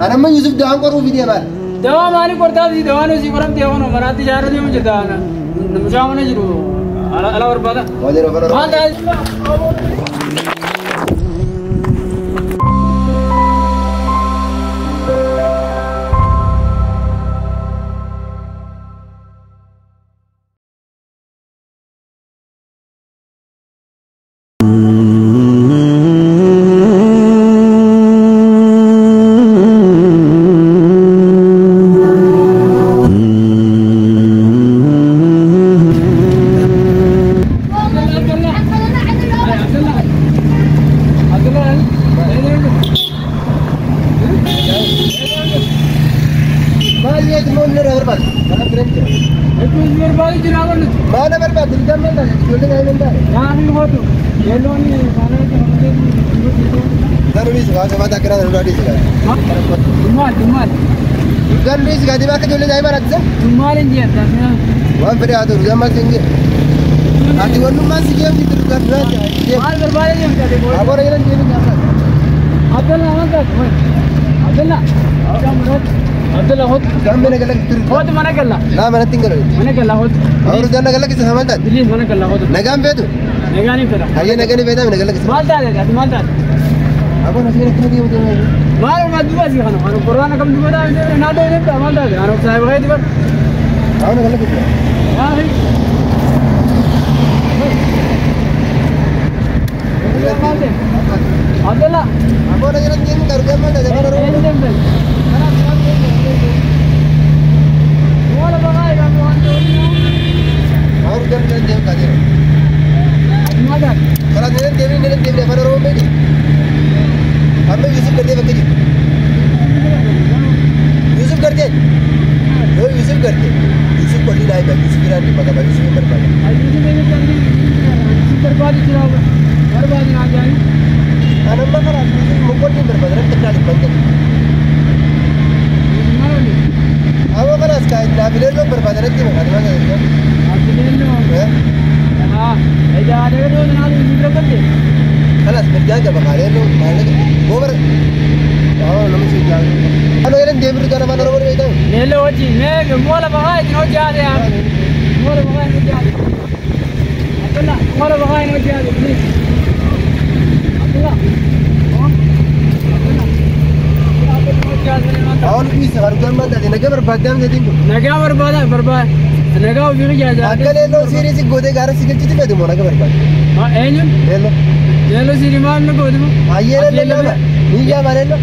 Ana amma Yusuf dawaan qoruu fidee maal? Dawaa maalii qortaa fi dawaan hojii qoramtee kun maraatti ijaarra deemu jirta. Mucaa mana jiru ala barbaada. Maal yeroo kana Maal ta'a? Maal yeeti moo inni barbaadu? Kana biran jira. Barbaadu jira wallu. Maal barbaadu? Dudaan maal taate? Ijoollee daa'imman taate? Nyaanni hootu. Yeelloon faana Dudaan dhiisi kaa sabata akkanaa dudaan dhiisi kaa. Dummaal dummaal. Dudaan dhiisi kaa deemaa akka ijoollee daa'imaa rakkisa? Dummaal hin jedhan. Waan fedhe haa ta'u dudaan maal siin jedhe? Ati wannummaan si geemti dudaan dudaan deemu. Maal barbaade deemte? Aboora jedhan deemu nyaata. Abdallah maal taate? Abdallah. Abdallah hootu. Dudaan mana galakkisa ture? Hootu mana galla. Laa manatti hin galu. Mana galla hootu. Aboora dudaan na galakkisa maal taate? Biliis mana galla hootu. Nagaan feetu? Nagaan hin fedha. Hayyee nagaan feetaa na galakkisa. Maal taate? Ati maal taate? Aboora asiin akkana deemu deemu. Maal ormaa duuba asii kana? Anu qorraan akkam duuba taa'e naannoo deemta maal taate? Anu saayiba keeti bar. Aboora na galakkisa. Yaa Abdallah. Aboora jedhan deemu dudaan maal taate? Afaan Oromoo. Eenyu deemte? Wala bagaa irraa waan ta'u. Aboora dudaan jedhan deemu kaateera. Maal taate? Karaa jedhan deemu jedhan deemu afaan Oromoo beeku. Amma Yusuf gartee bakka jiru. Yusuf gartee? Yoo Yusuf gartee? Yusuf qolli daa'ima Yusuf biraan dhimma qaba Yusuf hin barbaada. Barbaadu jira barbaadu naa jaani. Ani amma karaa Yusuf moqolli hin barbaada namni takkaa dhibba hin qabu. Amma karaas kaa naafileelloo barbaada natti hima kaati maal taate? Kalaas mirgaan qaba kaaleelloo maallaqa goobara. Haa namni si jaalatu. Ano jedhan deebiru kana afaan Oromoo beektaa? Leelloo hojii mee moola bagaa ittiin hojii haadha yaa. Moola bagaa ittiin hojii haadha. Abdullah moola bagaa ittiin hojii haadha please. Abdullah. Awwan dhiisa gargaar maal taate nagaa barbaaddaa miti kun. Nagaa barbaada barbaada. Nagaa ofii ijaaza. Akka leelloo siirii si gootee gaara si galchiti feetu moo nagaa barbaada? Eenyuun? Leelloo. Leelloo siirii maal nu gootu? Hayyee leelloo lama. Ni jaama leelloo.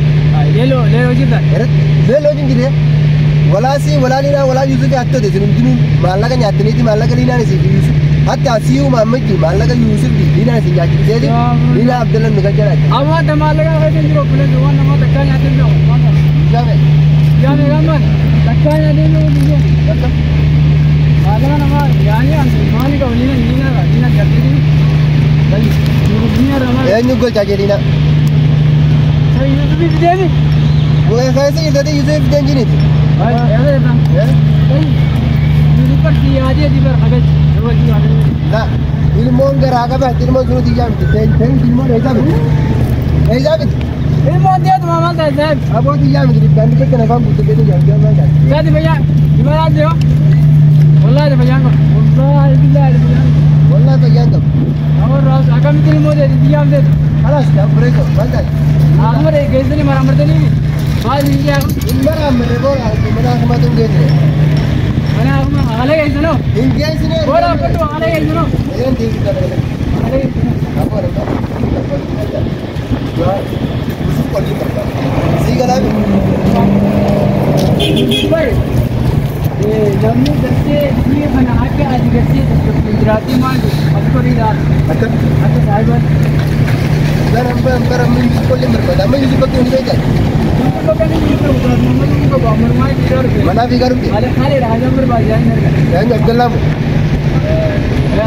Leelloo leelloo jirta. Leelloo jingiree. Walaa si walaa liinaa walaa Yusuf hattote isin hundinuu maallaqa nyaattaniiti maallaqa liinaan isin Yusuf hatta asii uumaa miti maallaqa Yusuf liinaan isin nyaachifteeti liinaa Abdallah nu galchaa laata. Amma adda maallaqa keessa jiru obboleessa waan namaa takkaa nyaatee beeku. Jaame. Jaame gammaan takkaa nyaatee beeku biyya. Maallaqa namaa yaani maali qabu liina liina liina garteeti. Eenyu galchaa jee liinaa? Yusuf fideemi. Keessa jirtati Yusuf fideen jiniiti. La ilmoon garaa qaba ilmoon sunu xiyyaa miti ta'in ilmoon eegaa miti eegaa miti. Ilmoon deetuma maal ta'e saayib. Aboo xiyyaa miti dhibbaan dhibba kana afaan guutuu beekuu jaalladha maal ta'e. Saati fayyaa dhibalaa jiru. Wallaahi fayyaan qaba. Wallaahi billaahi fayyaan qaba. Wallaahi fayyaan qaba. Awwan raas akkamitti ilmoo deeti xiyyaa miti. Kalaas yaa buree qaba maal ta'e. Amma geessanii maraamartanii maal hin jaaru. Hin maraamarre booda mana akkamaatu hin geessine. Mana akkuma haala geessinoo. Hin geessine. Booda akkatu haala geessinoo. Een deebii qaba. Haala geessinoo. Aboo nama. Yusuf qolli barbaada. Sii galaami. Bari. Namni gartee biyya kana akka ati gartee jiraattee maal jedhu ati koriidha. Akka? Akka saayibaatti. Bara bara amma Yusuf qolli barbaada. Amma Yusuf bakka hin beekan. Bakka inni jiru namni qabu ammarumaa jiru dhufe. Manaa fi garuu dhufe. Haala haala haala barbaachisaa hin argatu. Eenyu Abdallaa moo?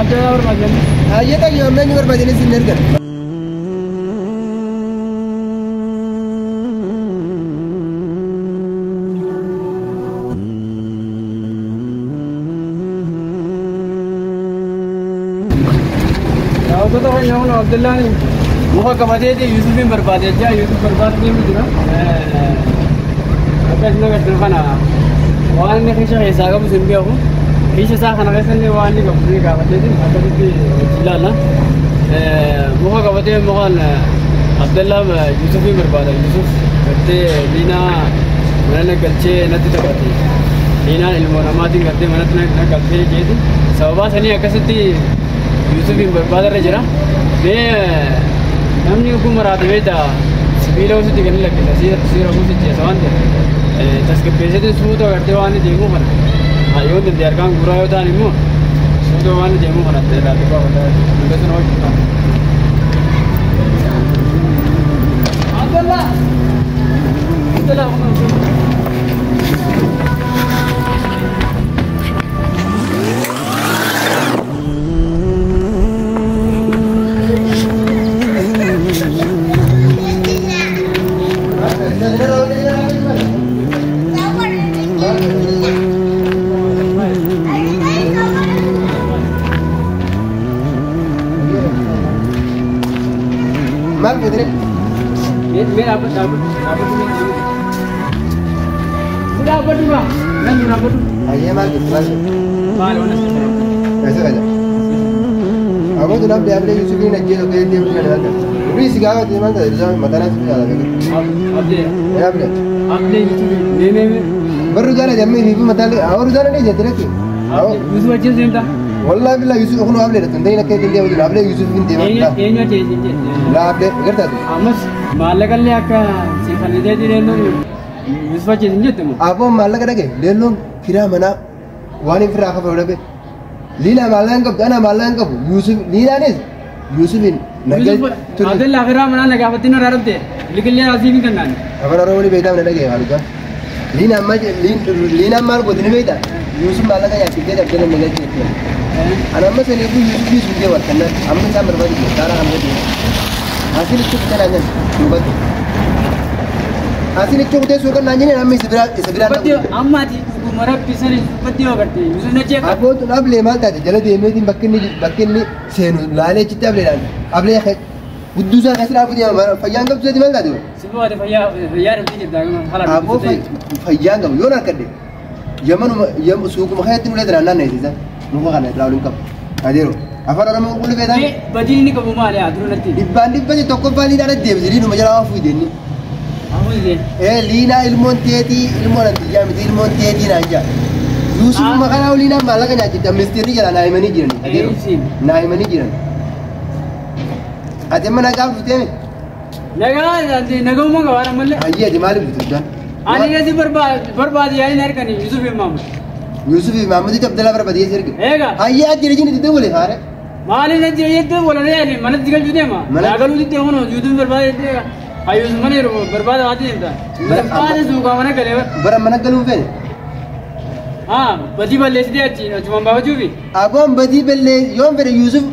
Abdallaa barbaachisaa. Hayyee tayyoo amma eenyu barbaadanis hin argatu. Daawwattoota keenya kun Abdallaan muka qabateeti Yusufiin barbaade jechaa Yusuf barbaadu deemu jira. Akka isin agartan kana waan inni keessa keessaa qabu sin beeku. Keessa isaa kana keessa illee waan inni qabu ni gaafateetiin akkasitti wajjin ilaalla. Muka qabatee mukaan Abdallaa Yuusufii barbaada. Yuusuf gartee Liinaa mana na galchee natti taphate. Liinaan ilmoo namaatiin gartee manatti na galchee jeeti. Sababaa sanii akkasitti Yuusufiin barbaadarra jira. Mee namni oguu maraate beektaa sibiila osutti kan lakkisa siira buusi jeessa waan ta'eef tasgabbeessitiin suuta gartee waan deemuu kana yoo danda'e harkaan guuraa yoo ta'an immoo suuta waan deemuu kana irraa dhibbaa hunda sana hojjetu. Abdallah! Abdallah! Maal fedire? Mee dhaabbatu dhaabbatu dhaabbatu nan dhaabbatu. Ayyee maal jette maal jette? Maal waan as Eessa kaja? Ammoo tun abdii abdii Yuusufiin ajjeesu akka jettee bulchan maal ta'e? Dubbii si gaafate maal ta'e? Isaa mataan as bitaa lafa. Abdee Ee abdee. Abdee Yuusufii mee mee mee. Barru jaala jammee fi mataan awwaru jaala ni jette lakki. Yuusuf ajjeesu deemta. Wallahi billahi Yuusuf kun abdee dha. Tundee akka jettee bulchan abdee Yuusufiin deema. Eenyu ajjeesu jette? Laa abdee gartaatu. Ammas maallaqa illee akka siifannitee jireenya Yuusuf ajjeesu hin jette moo? Abboon maallaqa dhage leelloon kiraa manaa waan hin firaa kafalu dhabe. Liinaa maallaqa hin qabdu ana maallaqa hin qabu Yuusuf Liinaanis Yuusufiin nagaa ture. Abdallaa firaa manaa na gaafattiin irraa dhabde liqillee asiif hin kennaan. Afaan Oromoo ni beektaa mana dhagee maalugaa. Liinaan maal Liinaan maal goote ni beektaa? Yuusuf maallaqa nyaachiftee dhabdee namni galchee. Ana amma saniifuu Yuusuf Yuusuf jee wal kannaan amma isaan barbaadu jira karaa amma jira. Asiin itti kutee naan jennu duubatti. Asiin itti kutee suuqa naan jennu amma isa biraa isa biraa. Dubbatti amma ati dhuguma rabbi sani dubbatti yoo agarte Yuusuf na jeeqa. Abboon tun ablee maal taate jala deemeetiin bakki inni bakki inni seenu laalee achitti ableedhaan ablee gudduu isaa keessa dhaabuu deema fayyaan qabdu seeti maal taate? Siboo ati fayyaa fayyaa dhabdee jirta haala Abboo fayyaan qabu yoon harkadde yamanuma suuquma keessatti nulee tanaan naanneessisa muka kana irraa waliin qabu. Adeero afaan Oromoo qulqulluu feetaan Badiin inni qabu maali haa dura natti? dhibbaan dhibbatti tokkoffaa liinaa deebise liinuma jalaa waan fuudhe inni. Hafuuzee. Ee liinaa ilmoon teetii ilmoon antiyyaa miti ilmoon teetii naan jaa. Yuusuf maqaa liinaan maallaqa nyaachifte ministeerri jala naa himanii jiran. Adeero naa himanii jiran. Ati amma nagaa dhuftee miti? Nagaa nagaumaa qabaan ammallee. Hayyee ati maaliif dhufte? Ani nasi barbaade yaa'in harkani Yuusuf Imaamu. Yuusuf Imaamutti Abdallaa barbaade eessa erge? Eega. Hayyee ati jireenya itti wale haare. Maaliif na jireenya walanee ani manatti galchuu deema. Naa galuu deema Yuusuf barbaade deema. Hayyuus mana yeroo barbaade waati deemta. Barbaade suuqaa mana galee. Bara mana galuu feene. Haa badii balleessitee achi achumaan baafachuufi. Aboon badii ballee yoon fedhe Yuusuf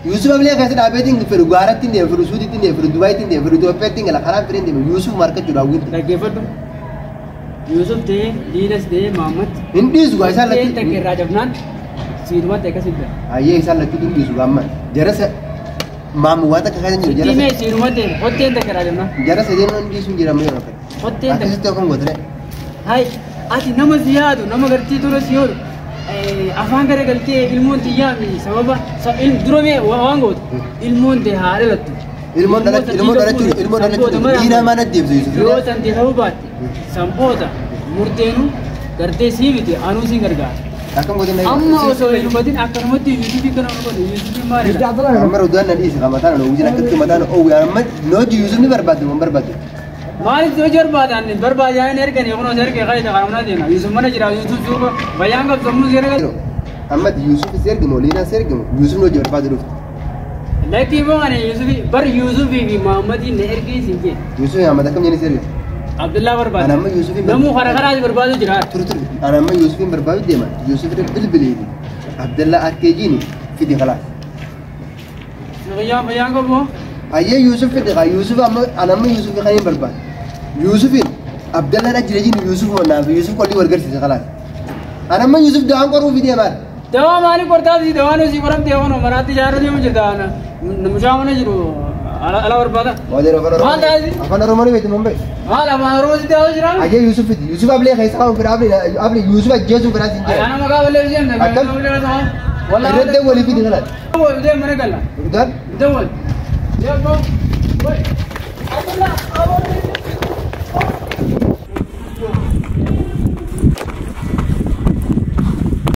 Yuusuf ablee keessa dhaabeetiin fedhu gaaratti hin deemu fedhu suudiitti hin deemu fedhu Dubaayitti hin deemu fedhu Itoophiyaatti hin gala karaa fedhe hin deemu Yuusuf markachuudha hawwiinti. Dhaggeeffadhu. Yuusuf ta'ee Liinas ta'ee Mahammad. Hin dhiisu gaa isaan Ta'ee takka irraa jabnaan siidumatti akkas hidda. Hayyee isaan lachuutu hin dhiisu gaa amma jarasa maamu waan takka keessa jiru jarasa. Dhimee siidumatti hotteen takka irraa jabnaan. Jarasa deemuu hin dhiisu hin jira amma yeroo kana. Hotteen takka. Akkasitti akkam gootere. Hai ati nama si yaadu nama gartee tola si yoolu afaan gara galtee ilmoon xiyyaami sababa dura mee waan gootu ilmoon ta'e haa dhalattu. Ilmoon dhalachuu ilmoon dhalachuu ilmoon dhalachuu liinaa maal deebise Yuusuf. Yoo san ta'e ta'uu baatte sanboota murteenu gartee sii miti anuu siin gargaara. Akkam goote Amma osoo hin hubatin akkanumatti Yuusufii kana godhe Yuusufii maalidha? Amma rodaan na dhiise mataan na uwwisin akkatti mataan oowwi amma nooji Yuusuf ni barbaadde waan barbaadde. Maaliif hojii barbaadan barbaadaan erganii kunuun ergee kan itti qaramnaa deema Yuusuf mana jira Yuusuf suuqa bayyaan qabdu sammuu si erga. Amma Yuusuf si ergimu Liinaa si ergimu Yuusuf nu hojii barbaadu dhufte. Lakkii immoo ani Yuusuf bar Yuusufii fi Mahammadiin na ergee siin jee. Yuusuf Mahammad akkam jenni si erge? Abdullaa barbaada. Ana amma Yuusufin Namuu karaa karaa barbaadu jira. Turu turu ana amma Yuusufin barbaadu deema Yuusuf bilbiliini Abdallaa Arkeejiini fidi khalaas. Fayyaan fayyaan qabu. Hayyee Yuusuf fidi kaa Yuusuf amma ana amma Yuusuf kan hin barbaadu. Yuusufin Abdallaan ajjirejiin Yuusuf naaf Yuusuf qolli wal garsiise khalaas. Ana amma Yuusuf dawaan qoruu fidee maal? Dawaa maaliif qortaaf si dawaan osii qoramtee kun manaatti ijaarra deemu jirta. Mucaa mana jiru Ala barbaada. Maal jedhu afaan Oromoo? Maal taasi? Afaan Oromoo ni beektu Mumbai. Maal afaan Oromoo sitti haasoo jiraa? Ajee Yusuf fidi. Yusuf ablee keessaa qabu fira ablee Yusuf ajjeesuu fira siin jedhe. Ana maqaa ballee isheen Akkam? Wallah. Irratti walii fidi kanaati. Deem mana galla. Dhugaan? Deem wal. Deem boo. Wai. Abdullah.